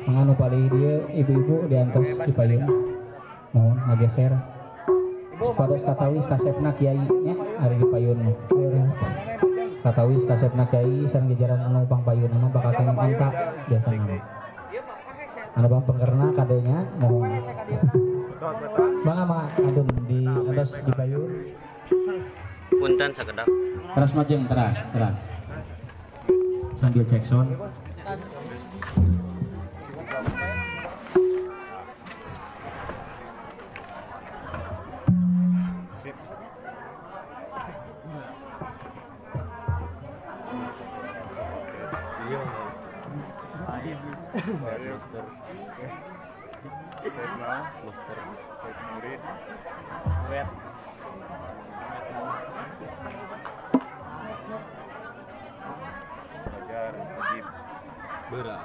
Manganu palih dieu ibu-ibu diantos di payun. Mohon ngageser. Supados katawis kasepna kiai nya ari di payun mah. Katawis kasepna kiai sareng jajaran anu pangpayun mah bakal kenging onta biasana mah. Anu bang pengkerna kadenya mohon. Mangga mangga ampun di atas di payun. Punten sakedap. Teras majeng teras teras. Sambil cek sound. Berat.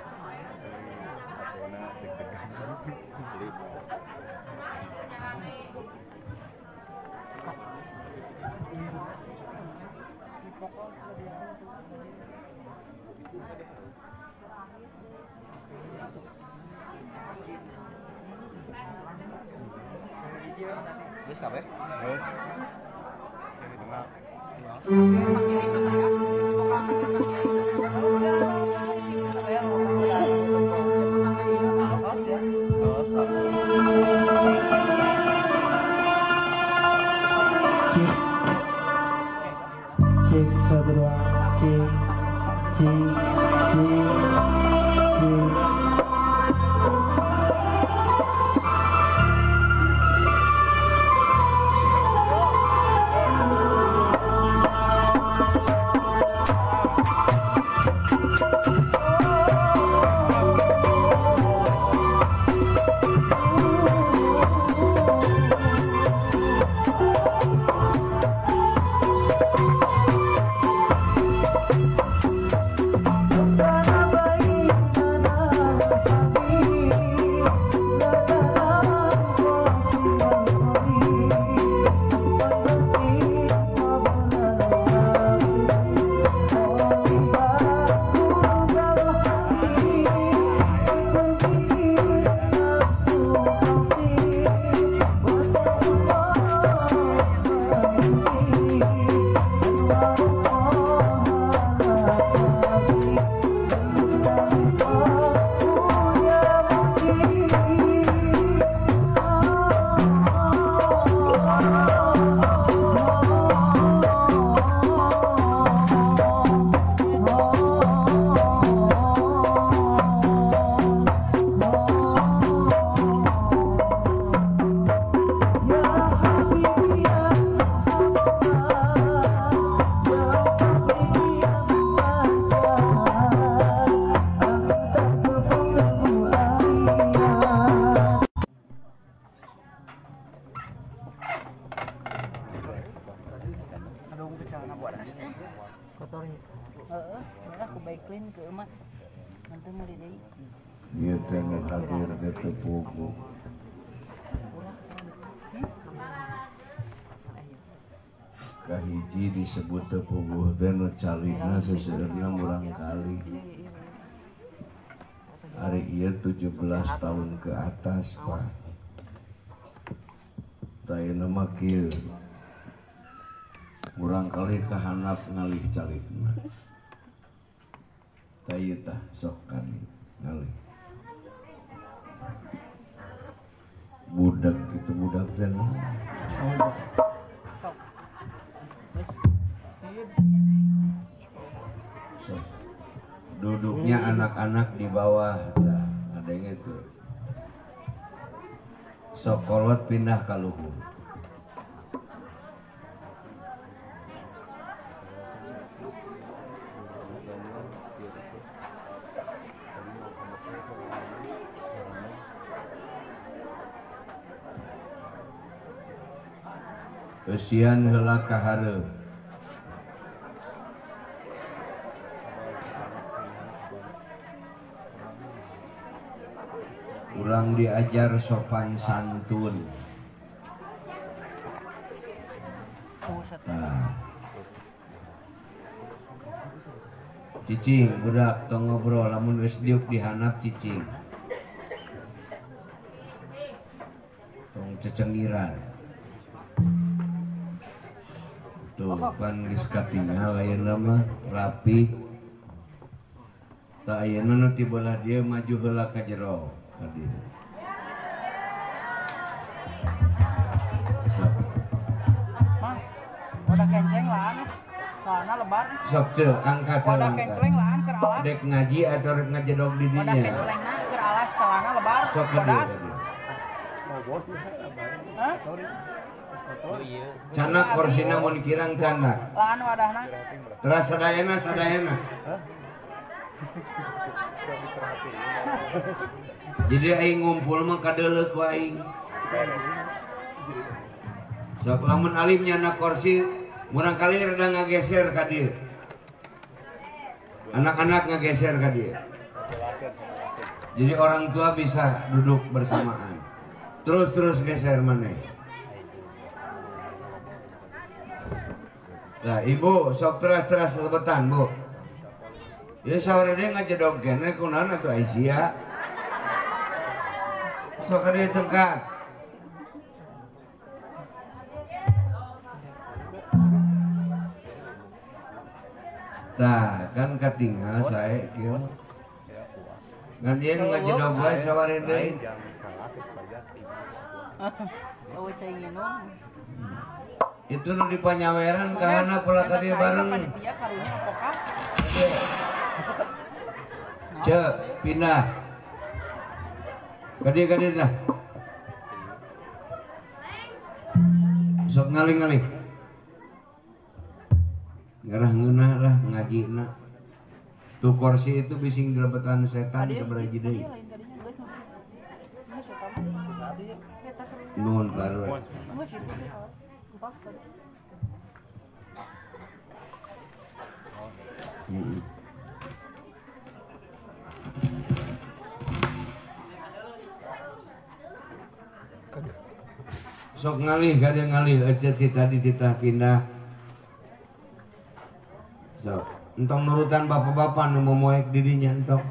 Terus kabeh? Terus. Ini tengah. Cik, cik, satu dua, cik, cik, cik, cik. Ieu teh nu hadir teh teu puguh. Kahiji disebut teu puguh teh nu calikna seseueurna murang kali. Ari ieu 17 tahun ke atas, Pak. Tah ayeuna mah kieu. Murang kali ka handap ngalih calikna. Tah ieu tah sok kan ngalih. Budak itu budak teh. So, duduknya anak-anak di bawah, nah, ada yang itu. Sokolot pindah ke luhur. Eusian heula ka hareup. Urang diajar sopan santun. Nah. Cicing. Cicing budak tong ngobrol lamun geus diuk dihanap cicing. Tong cecengiran. Tuh pan geus katingal ayeuna mah rapi. Tah ayeuna nu ti belah dieu maju heula ka jero ka dieu. Sok. Mah, wadah kenceng lah anu. Soalna lebar. Sok ceu angkat wadah kencleng lah keur alas. Dek ngaji atau rek ngajedog di dinya. Wadah kenclengna keur alas celana lebar. Sok bodas. Hah? Canak korsina mun kirang canak. Lahan wadahna. Teras sadayana sadayana. Jadi aing ngumpul mah kadeuleuh ku aing. Sok lamun alim nyana kursi murang kali rada ngageser ka dieu. Anak-anak ngageser ka dieu. Jadi orang tua bisa duduk bersamaan. Terus-terus geser maneh. Nah, ibu sok teras-teras lebetan, Bu. Ya sore dia ngajedog kene kunaon atuh Aisyah. Sok ka dieu cengkat. Tah, kan katingal sae kieu. Ngan ieu nu ngajedog wae saware deui. Oh, cai nginum. Itu nu di panyaweran kahana pula ka dieu bareng. Panitia karunya apokah? Cek, pindah. Ka dieu tah. Sok ngaling-ngaling. Ngarah ngeunah lah ngajina. Tuh kursi itu bising dilebetan setan sabaraha hiji deui. Nuhun baru. Sok ngalih kada ngalih ecet kita dititah pindah. Sok entong nurutan bapak-bapak nu momoek didinya entong.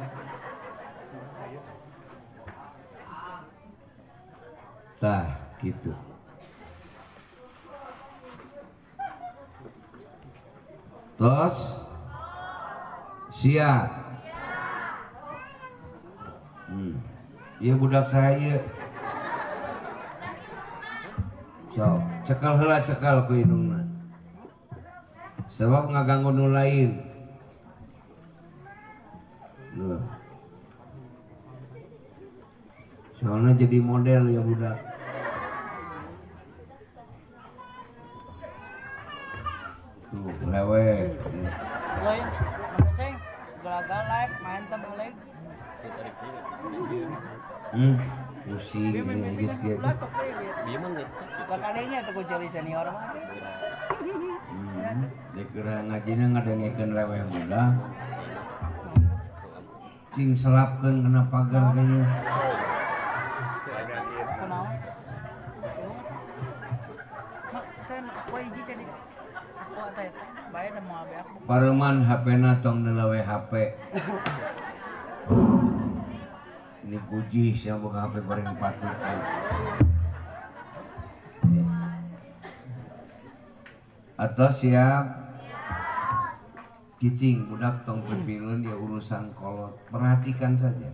Tah gitu. Tos siap. Ieu budak saya ieu. Sok cekal heula cekal ku indungna. Sebab ngaganggu nu lain. Loh. Soalnya jadi model ya budak. Tuh, lewe. Lain, sing gelagal live main teu boleh. Pusing geus kieu. Bieu mah bakadenya teh ku jadi senior mah. Dek geura ngajina ngadengekeun lewe budak. Cing selapkeun kana pagar kayaknya. Kunaon? Mak teh aku hiji jadi aku teh bae da moal beak. Pareman HP-na tong neulawe HP. Ini puji siapa buka HP paling patut. Atau siap cicing budak tong pipilun dia urusan kolot, perhatikan saja.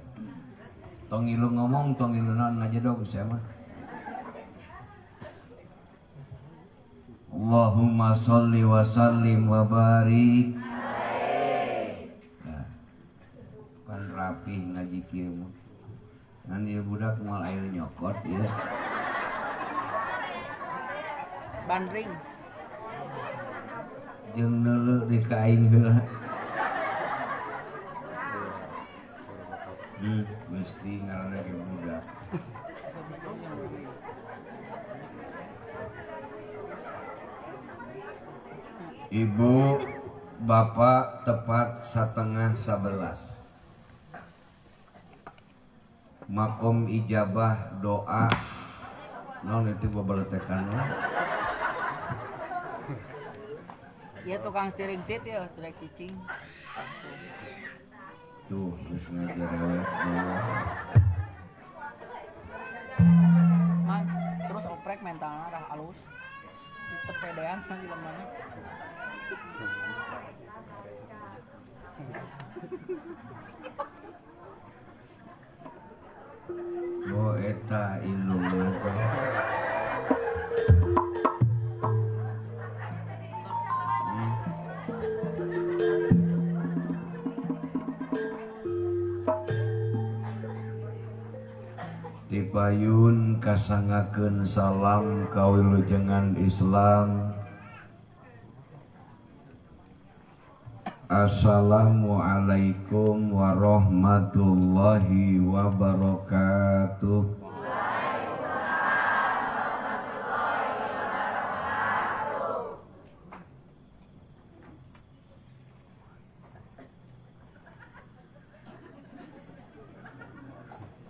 Tong ilu ngomong, tong ilu naon ngajedog saya mah. Allahumma sholli wa sallim wa barik. Nah, kan rapi ngaji kieu mah. Ngan ieu budak moal air nyokot ieu. Bandring. Jeung neuleuh di ka aing heula. Mesti ngaranna ge budak. Ibu, bapak tepat 10:30. Makom ijabah doa. Naon itu babaletekan lah. Iya tukang tiring tit ya, trek cicing. Tuh, geus ngajarewet deui. Man, terus oprek mentalna rah alus. Tepedean mah jelema. Oh eta ilmu teh. Tipayun kasangakeun salam kawilujengan Islam. Assalamualaikum warahmatullahi wabarakatuh.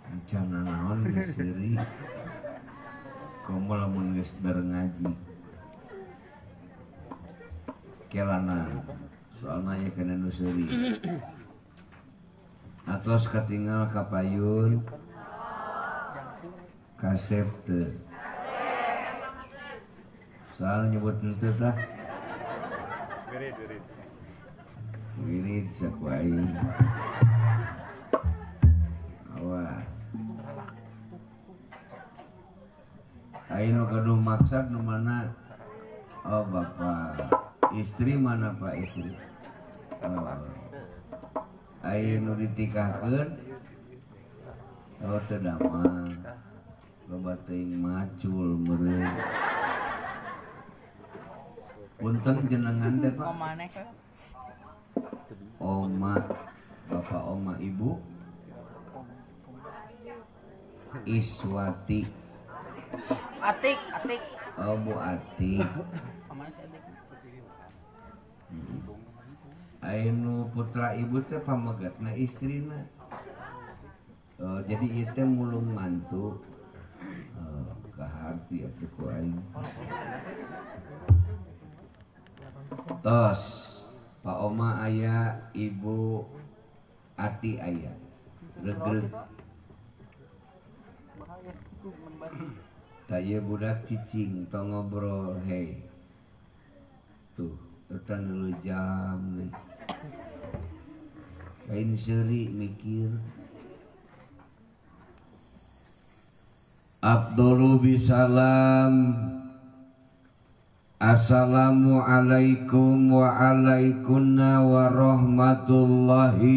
Rencana naon geus seuri. Komo lamun geus bar ngaji. Kelana soalna aya kana nu seuri. Atos katingal ka payun kasep teu. Soalna nyebut henteu tah. Wirid wirid. Wirid saku aing. Awas. Aing nu gaduh maksad nu mana? Oh bapak. Istri mana pak istri? Oh. Aing nu ditikahkeun? Oh teu damang. Loba teuing macul meureun. Punten jenengan teh Pak. Oma, bapak oma ibu Iswati. Atik, Atik. Oh, Bu Atik. Ainu putra ibu teh pamegatna istrina. Oh, jadi ieu teh mulung mantu. Oh, kaharti atuh ku aing. Tos, Pak Oma aya, Ibu Ati aya. Regreg. Tak ieu budak cicing tong ngobrol hei. Tuh, eta dulu jam nih. Lain seuri mikir. Abdul bisalam. Assalamualaikum wa alaikunna warahmatullahi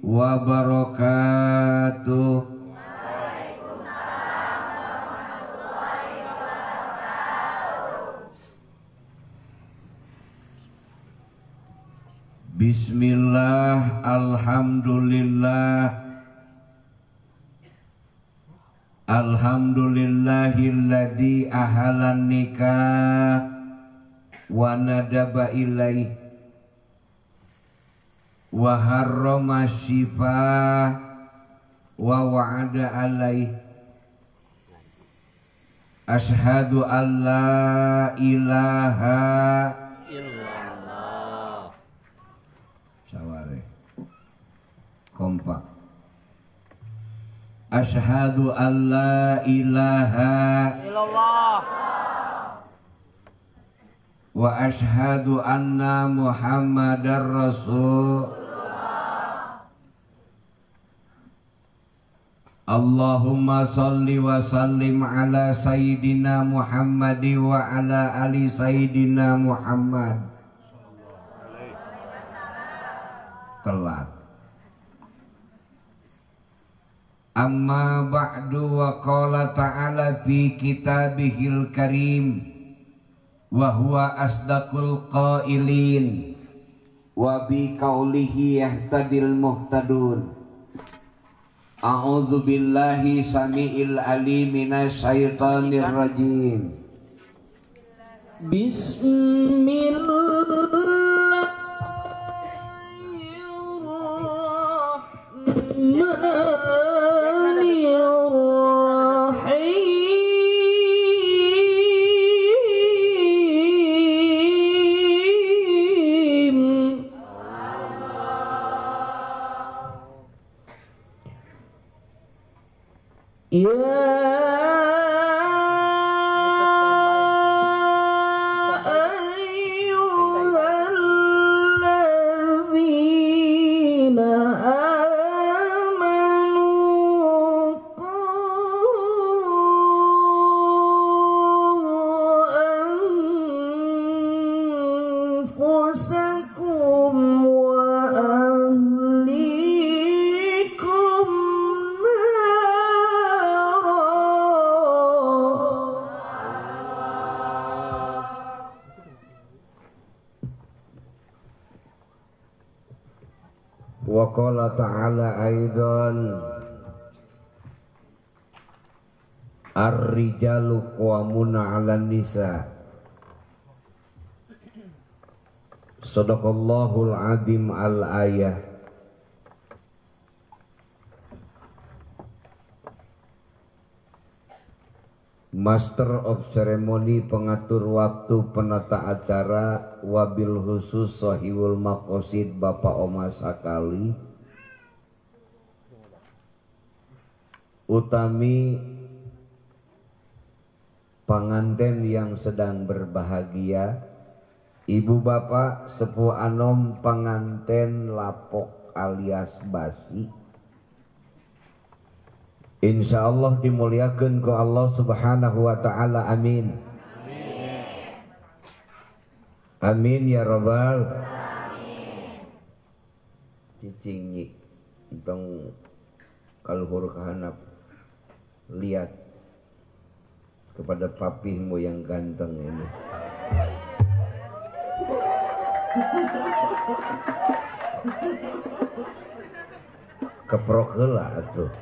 wabarakatuh. Waalaikumsalam warahmatullahi wabarakatuh. Bismillah, alhamdulillah. Alhamdulillahilladzi ahalan nikah wa nadaba ilaih wa harrama syifa wa wa'ada alaih. Asyhadu an la ilaha illallah. Saware kompak. Asyhadu an la ilaha illallah wa asyhadu anna Muhammadar Rasulullah. Allahumma salli wa sallim ala sayyidina Muhammad wa ala ali sayyidina Muhammad. Telat. Amma ba'du wa qala ta'ala fi kitabihil karim wa huwa asdaqul qailin wa bi qawlihi yahtadil muhtadun. A'udzu billahi samiil alim minasyaitonir rajim. Bismillahirrahmanirrahim. Ya ayyuhalladzina amanu qu anfusakum wa ahlikum Wa qala ta'ala aidan ar-rijalu qawwamuna 'alan nisa. Shadaqallahul azim al-ayah. Master of Ceremony, pengatur waktu, penata acara, wabil khusus Sohibul Maqasid Bapak Oma Sakali, utami panganten yang sedang berbahagia, ibu bapak sepuh anom panganten lapok alias basi. Insya Allah dimuliakan ke Allah Subhanahu wa ta'ala. Amin. Amin ya robbal. Cicing nyi entong kaluhur kahanap, lihat kepada papihmu yang ganteng ini. Keprok heula atuh.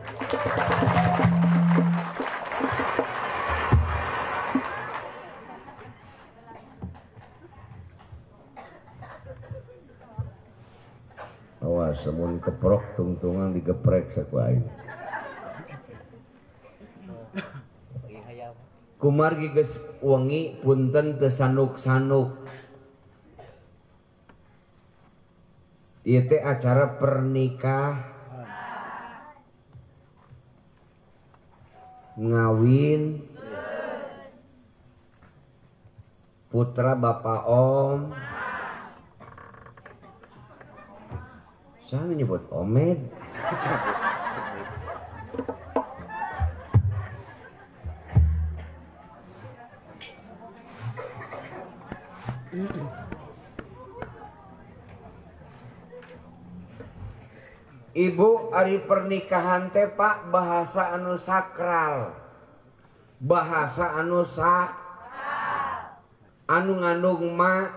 Awas mun keprok tungtungan digeprek saku aing. Kumargi geus wengi punten teu sanuk-sanuk. Ieu teh acara pernikahan, ngawin putra bapak om. Saya nyebut omed. Ibu ari pernikahan teh Pak bahasa anu sakral, bahasa anu sak, anu ngandung ma.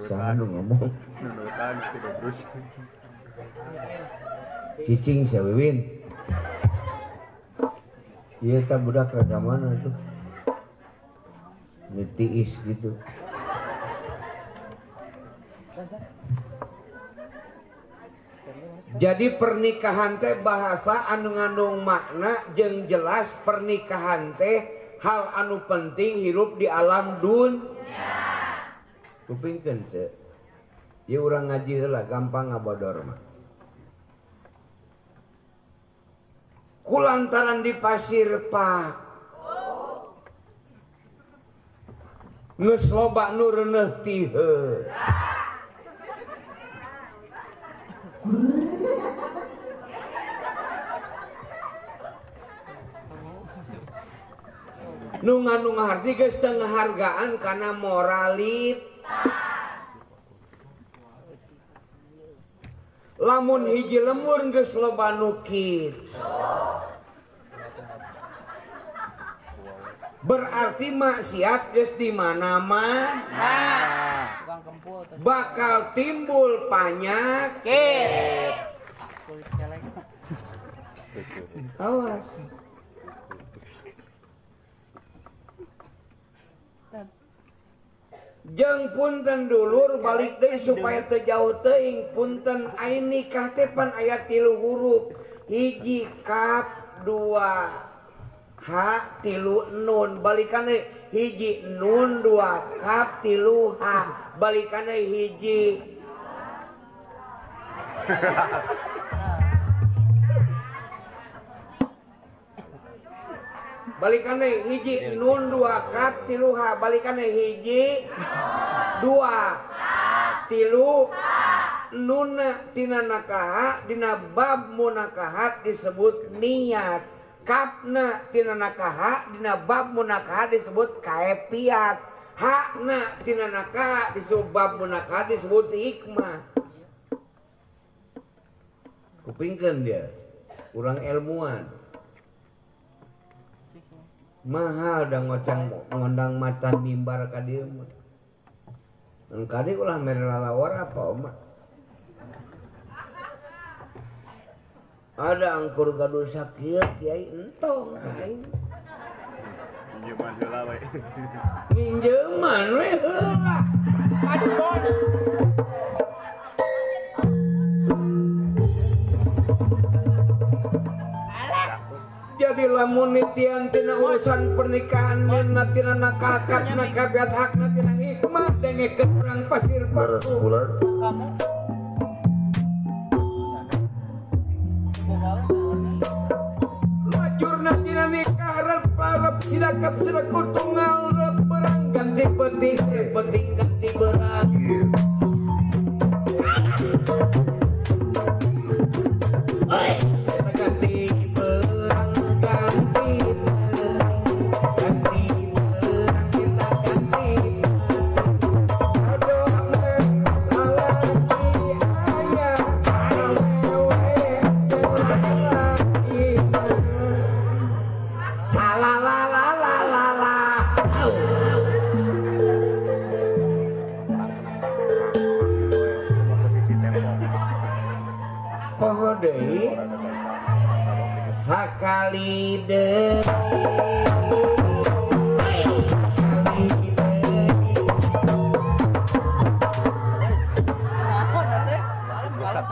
Saha nu ngomong? Cicing sia Wiwin. Ieu tah budak rada mana tuh? Nitiis gitu. Jadi pernikahan teh bahasa anu ngandung makna jeung jelas pernikahan teh hal anu penting hirup di alam dunia. Kupingkeun ce. Ieu urang ngaji heula gampang ngabodor mah. Kulantaran di Pasir Pak geus loba nu reuneuh tiheu. Nu ngandung harti geus teu ngahargaan kana moralit. Lamun hiji lemur geus loba nu kitu. Berarti maksiat geus di mana-mana. Bakal timbul panyakit. Awas. Jeung punten dulur balik deui supaya teu jauh teuing punten aing nikah teh pan aya 3 huruf. Hiji kaf, 2 h, 3 nun. Balikan deui hiji nun, 2 kaf, 3 h. Balikan deui hiji. Balikan deui hiji nun dua kaf tilu ha, balikan deui hiji dua tilu nun tina nakaha dina bab munakahat disebut niat, kafna tina nakaha dina bab munakaha disebut kaepiat, hakna tina nakaha disebut bab munakaha disebut hikmah. Kupingkeun dia urang ilmuwan. Mahal da ngocang ngondang macan mimbar ka dieu mah. Ngan kadi ulah mere lalawar apa oma. Ada angkur gaduh sakieu kiai entong aing. Minjeman heula we. Minjeman we heula. Paspor. Jadi lamun nitian tina urusan pernikahan dina tina nakakap nakabiat hakna tina hikmah dengekeun urang Pasir Paku. Lajurna tina nikah rep sidakap sidakut tunggal rep berang ganti penting penting ganti berang. Ganti berang ganti ganti berang kita ganti adoh lalaki ayah awewe lalaki salalalalala. Poho deui sakali deui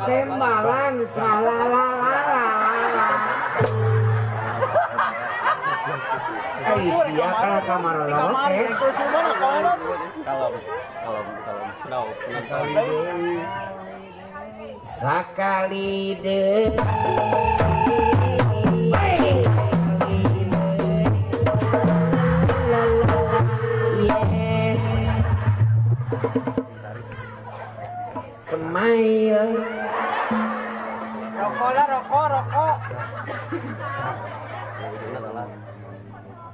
tembalan salalalalala. Ai sia kalah kamar lokes. Kalem kalem kalem slow. Sakali deui yes smile. Rokok lah, rokok, rokok.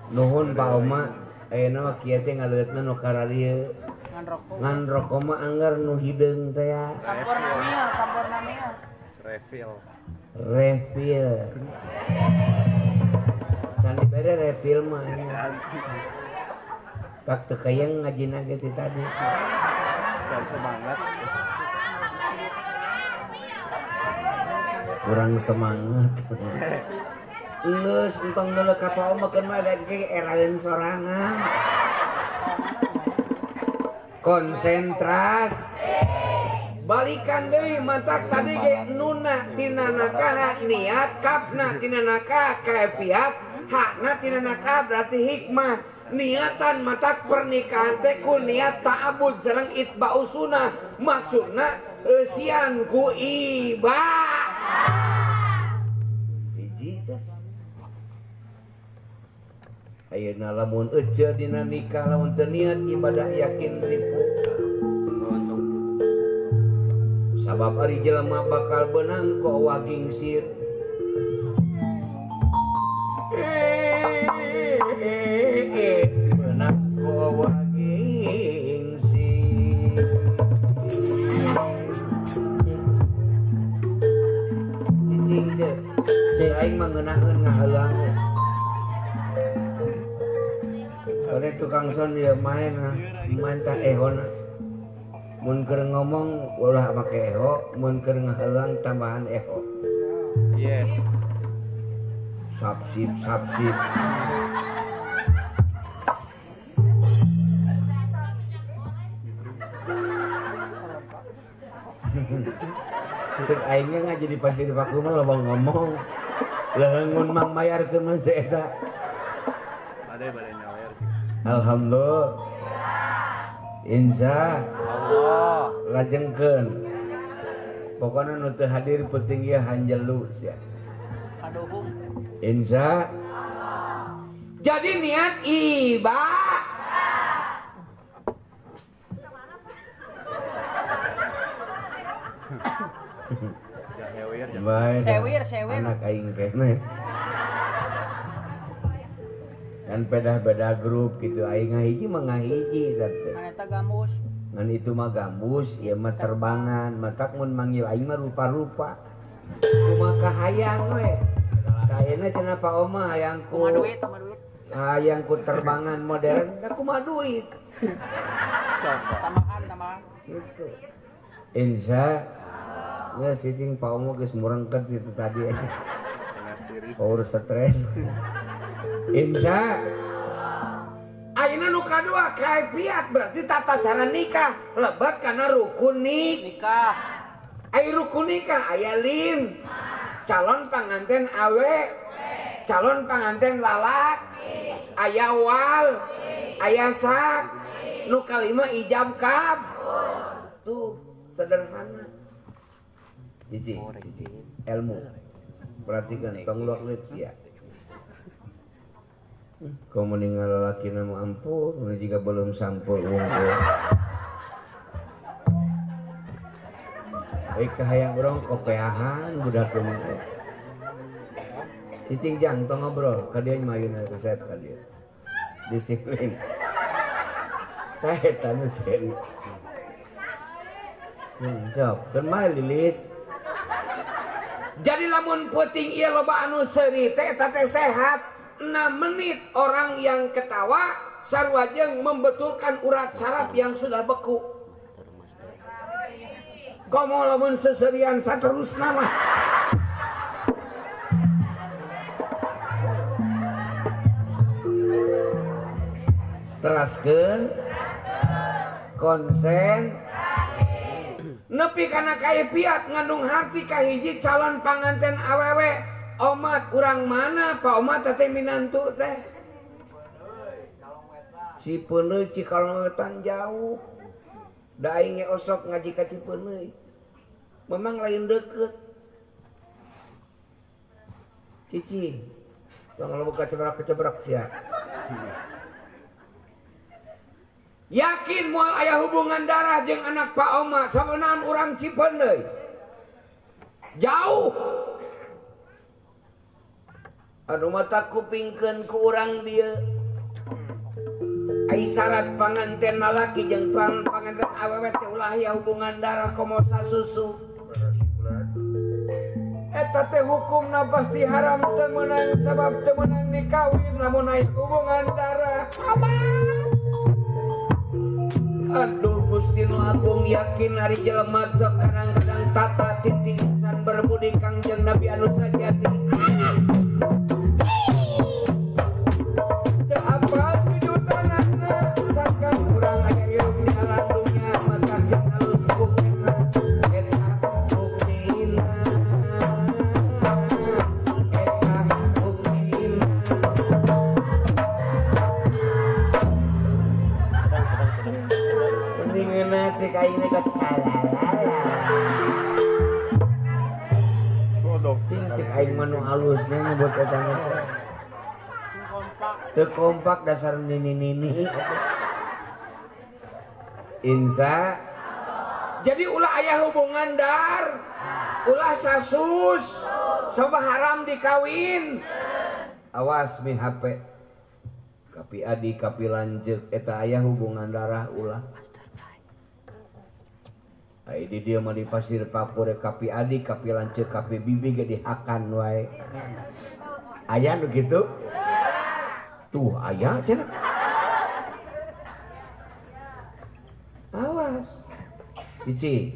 Nuhun Pak Oma, ayeuna mah kieu teh ngaleutna nu kararieu. Ngan rokok. Ngan rokok mah anggar nu hideung teh ya. Sampurna mil, sampurna mil. Refill. Refill. Can dibere refill mah. Tak teu kayang ngajina ge ti tadi. Can semangat. Kurang semangat. Geus entong deuleu ka Pak Oma keun mah da ge eraeun sorangan. Konsentras. Balikan deui mantak tadi ge nuna tina nakaha niat, kafna tina nakaha kaepiat, hakna tina nakaha berarti hikmah. Niatan matak pernikahan teh ku niat ta'abud sareng itba'u sunnah. Maksudna eusian ku iba. Hiji teh. Ayeuna lamun ece dina nikah lamun teu niat ibadah yakin ripuh. Sabab ari jelema bakal beunang ku wagingsir. Beunang ku wagingsir. Cicing teh, cek aing mah ngeunaheun ngaheulang. Soalnya tukang son dia main main tak ehona. Mun keur ngomong ulah make eho, mun keur ngaheulang tambahan eho. Yes. Sap sip sap sip. Cek aingnya ngaji di Pasir Paku mah loba ngomong. Leungeun mang mayarkeun mah si eta. Bade bade nyawer sih. Alhamdulillah. Insya Allah. Lajengkeun. Pokona nu teu hadir penting ieu hanjelu sia. Kaduhung. Insya jadi niat ibadah. Sewir, sewir. Anak aing kene. Kan beda-beda grup gitu, aing ngahiji mah ngahiji teh. Ngan eta gambus. Ngan itu mah gambus, ieu mah terbangan, matak mun manggil aing mah rupa-rupa. Kumaha kahayang we. Tah ayeuna cenah Pak Oma hayang ku kumaha duit, kumaha duit. Hayang ku terbangan modern, da kumaha duit. Tambahan, tambahan. Gitu. Insya geus cicing Pak Oma geus murengket itu tadi. Power stres. Insya ayeuna nu kadua kaifiat berarti tata cara nikah lebat karena rukun nikah. Ai rukun nikah aya lim calon panganten awe, calon panganten lalak, aya wal, aya sak, nu kalima ijab kab. Tuh sederhana. Cici, cici, ilmu. Perhatikan tong luak leut sia. Kau meninggal lelaki nama ampun, jika belum sampul wungkul. Kahayang urang kopeahan budak kumaha. Cicing jang tong ngobrol, ka dieu mayun kaset ka dieu. Disiplin. Sae tanu seri. Cok, keun mah lilis. Jadi lamun peuting ieu loba anu seuri teh eta teh sehat. 6 menit orang yang ketawa sarua jeung membetulkan urat saraf yang sudah beku. Komo lamun seserian saterusna mah. Teraskeun konsen nepi kana kaifiat ngandung harti kahiji calon panganten awewe. Omat urang mana Pak Omat teh minantu teh Cipeuneuy Cikalongwetan jauh da aing ge osok ngaji ka Cipeuneuy memang lain deket Cici tong loba kecebrak-kecebrak sia yakin moal aya hubungan darah jeung anak Pak Oma sabeunaan urang Cipeuneuy jauh. Aduh mata kupingkeun ku urang dieu. Ai syarat panganten lalaki jeung panganten awewe teh ulah aya hubungan darah komo sasusu. Eta teh hukumna pasti haram teu meunang sabab teu meunang dikawin lamun aya hubungan darah. Aduh Gusti nu agung yakin ari jelema sok kadang-kadang tata titi insan berbudi Kangjeng Nabi anu sajati. Halusnya nyebut eta mah. Teu kompak dasar nini-nini. Insya jadi ulah aya hubungan dar, ulah sasus, sabab haram dikawin. Awas mi HP. Kapi adi kapi lanceuk eta aya hubungan darah ulah. Ai di dieu mah di Pasir Pakur kapi adi kapi lanceuk kapi bibi ge dihakan wae. Aya nu kitu? Tuh aya cenah. Awas. Cici.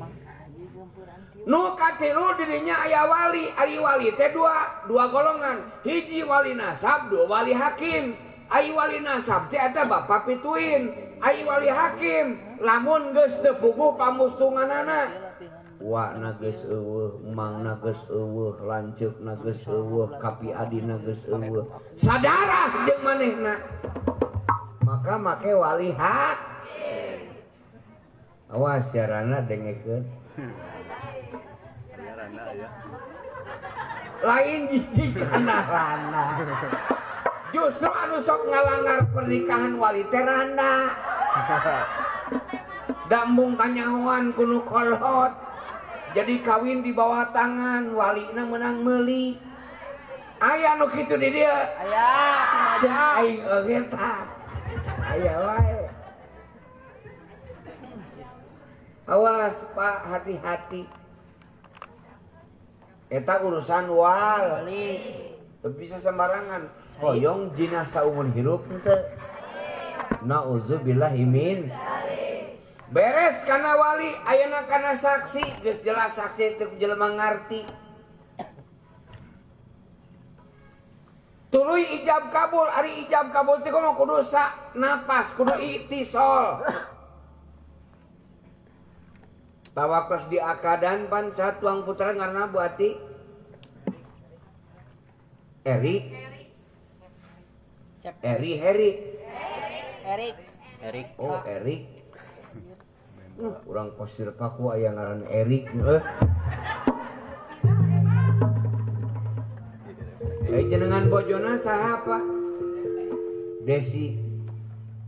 Nu katilu dirinya aya wali, ari wali teh dua golongan. Hiji wali nasab, dua wali hakim. Ai wali nasab teh eta bapa pituin. Ai wali hakim lamun geus teu puguh pamustunganana. Wa na geus eueuh, mang na geus eueuh, lanceuk na geus eueuh, kapi adi na geus eueuh. Sadarah jeung manehna. Maka make wali hak. Awas carana dengekeun. Lain jijik kana randa. Justru anu sok ngalanggar pernikahan wali teh randa. Da embung kanyahoan ku nu kolot. Jadi kawin di bawah tangan, walina menang meuli. Aya nu kitu di dieu. Aya si Maja. Aing oge tah. Aya wae. Awas Pak, hati-hati. Eta urusan wal. Teu bisa sembarangan. Hoyong jinah saumur hirup henteu. Nauzubillahi min. Beres kana wali, ayeuna kana saksi, geus jelas saksi teu jelema ngarti. Tuluy ijab kabul, ari ijab kabul teh kudu kudu sa napas, kudu itisol. Tawakos di akadan pan satuang putra ngaranna Bu Ati Eri Eri Heri Erik Erik. Oh Erik. Urang pasir paku aya ngaran Erik jenengan bojona saha Pak? Desi.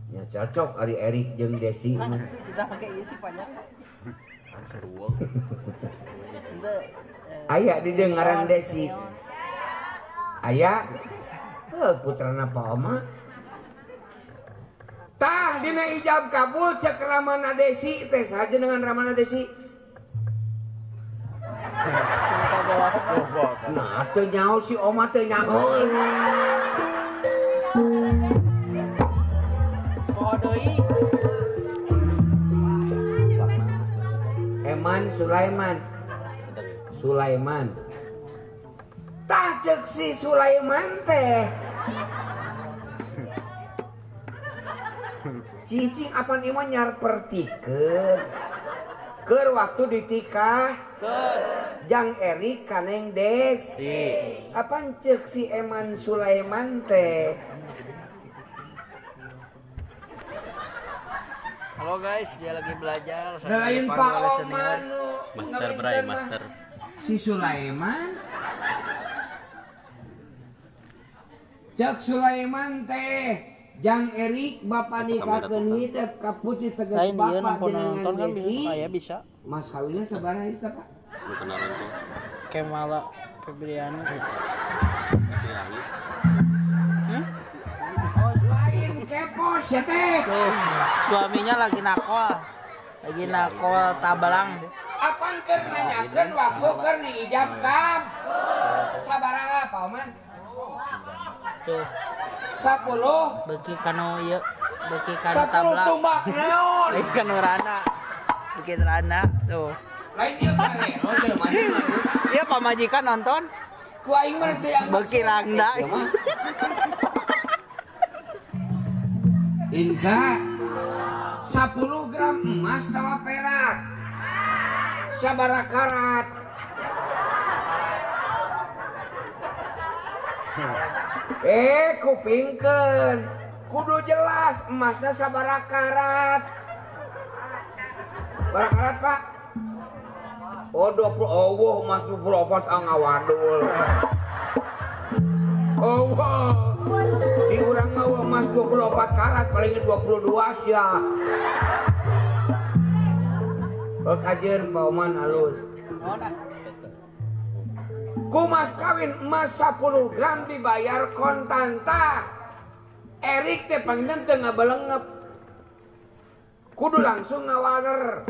Ya cocok ari Erik jeung Desi mah. Cita pake ieu sih pajak. Aya di dieu ngaran Desi. Aya heuh putrana Pak Oma. Tah dina ijab kabul cek ramana Desi teh saha jenengan ramana Desi? Nah teu nyaho si Oma teu nyaho. Poho deui. Eman Sulaiman. Sulaiman. Tah cek si Sulaiman teh. Cicing apan ieu mah nyarpertikeun. Keur waktu ditikah. Jang Erik kaneng Desi. Apan cek si Eman Sulaiman teh. Halo guys, dia lagi belajar lain Pak Oman. Master Bray, master. Si Sulaiman. Cek Sulaiman teh. Jang Erik bapak nikahkeun hidup ka putih tegas bapak nonton kan Desi. Bisa ya bisa. Mas kawinnya sabaraha itu Pak? Lu kenalan tuh. Kemala Febriana. Lain kepo sia teh. Suaminya lagi nakol. Lagi nakol tabalang. Apan keur nanyakeun waktu keur diijab kab. Sabaraha Pak Oman? Tuh. 10 beuki kanu ieu, beuki kanu tabla. 10 tumbak naon? Beuki kanu rana. Beuki rana tuh. Lain ieu karero teh mah. Ieu pamajikan nonton. Ku aing mah teu anggap beuki rangda. Insya 10 gram emas tawa perak. Sabaraha karat? Kupingkeun. Kudu jelas emasna sabaraha karat. Sabaraha karat, Pak? Oh, 20. Oh, emas 24 ngawadul. Oh, di urang mah emas 24 karat paling 22 sia. Oh, kajeun Pak Oman halus. Ku mas kawin emas 10 gram dibayar kontan tah. Erik teh panginten teu ngabelengep. Kudu langsung ngawaler.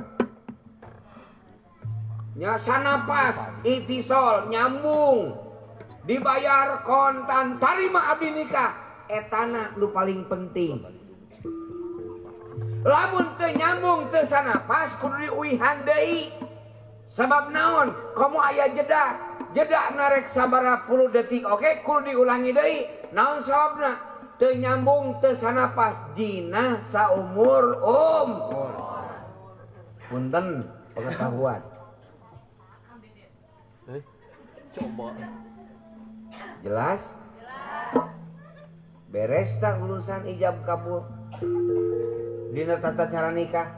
Nya sanapas itisol nyambung. Dibayar kontan tarima abdi nikah. Etana nu paling penting. Lamun teu nyambung teu sanapas kudu diuihan deui. Sabab naon? Komo aya jeda. Jeda narek sabaraha puluh detik oke kudu diulangi deui. Naon sababna? Teu nyambung teu sanapas jinah saumur um. Punten pengetahuan. Coba. Jelas? Beres tak urusan ijab kabul? Dina tata cara nikah.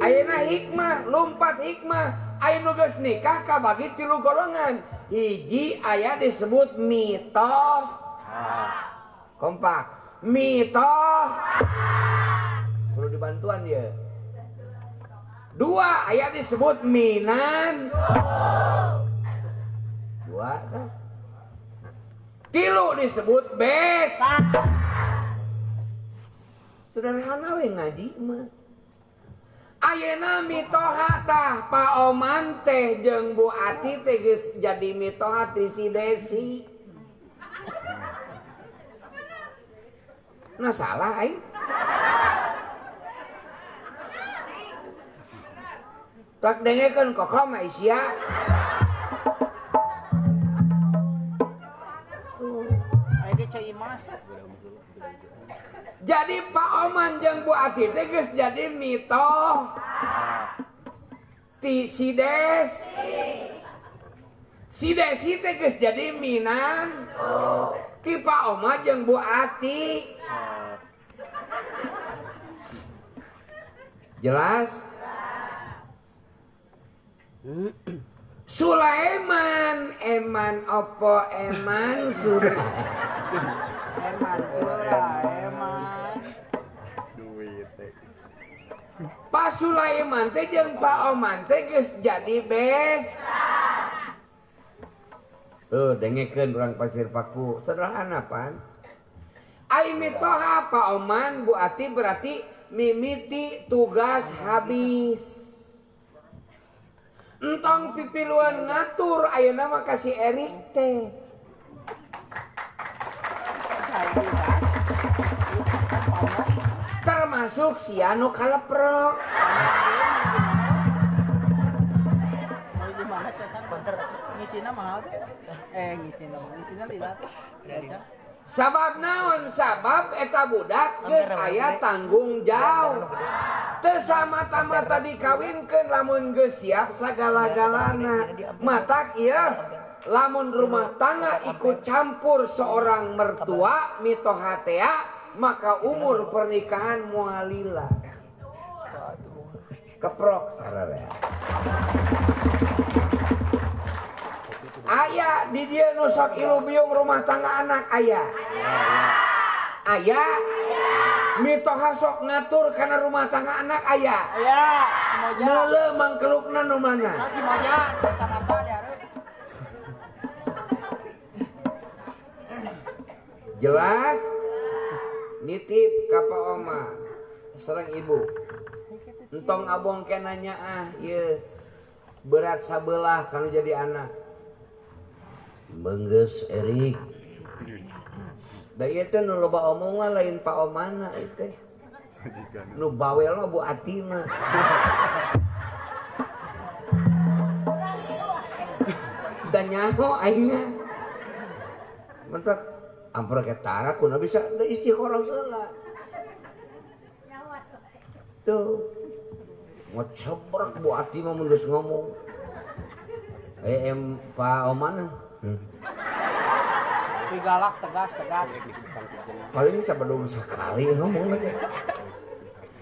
Ayeuna hikmah, lompat hikmah. Aya nu geus nikah kabagi 3 golongan. Hiji aya disebut mitoh. Kompak. Mitoh. Perlu dibantuan dia. 2 aya disebut minan. 2 kan. 3 disebut besan. Sederhana we ngaji mah. Ayeuna mitoha tah Pak Oman teh jeung Bu Ati teh geus jadi mitoha ti si Desi. Nah salah aing. Tak dengekeun kokoh mah isia. Tuh. Aya ge Ceu Imas. Jadi Pak Oman jeung Bu Ati teh geus jadi mitoh ti si Desi. Si Desi teh geus jadi minan ti Pak Oman jeung Bu Ati. Jelas? Sulaiman eman opo eman surah. Eman Sulaiman. Pak Sulaiman teh jeung Pak Oman teh geus jadi bes. Tuh dengekeun urang Pasir Paku, sederhana pan. Ai mitoha Pak Oman Bu Ati berarti mimiti tugas habis. Entong pipiluan ngatur ayeuna mah ka si Erik teh. Termasuk si anu kaleprok. Mau gimana casan konter ngisina mahal teh. Ngisina lila teh. Sabab naon? Sabab eta budak geus aya tanggung jawab. Teu samata-mata dikawinkeun lamun geus siap sagala-galana. Matak ieu lamun rumah tangga ikut campur seorang mertua mitoha tea, maka umur pernikahan mualila. Keprok sararea. Aya di dia nu sok ilu biung rumah tangga anak aya. Aya. Mitoha sok ngatur kana rumah tangga anak aya. Aya, si Moja. Meuleuh mangkelukna nu mana? Nah, si Moja kacamata diareuh. Jelas? Nitip ka Pak Oma sareng ibu. Entong abong ke nanya ah ieu berat sabelah kanu jadi anak. Benggeus Erik. Da ieu teh nu loba omongan lain Pak Omana ieu teh. Nu bawel mah Bu Atina. Da nyaho aingna. Mentak ampura ketara kuna bisa da istikharah heula. Tuh. Ngocebrek Bu Ati mah mun geus ngomong. Em Pak Omana. Galak tegas tegas. Paling sabadung sekali ngomong lagi.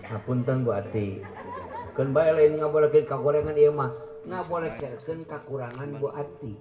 Hapunten Bu Ati. Keun bae lain ngabolekeun kagorengan ieu mah, ngabolekeun kakurangan Bu Ati.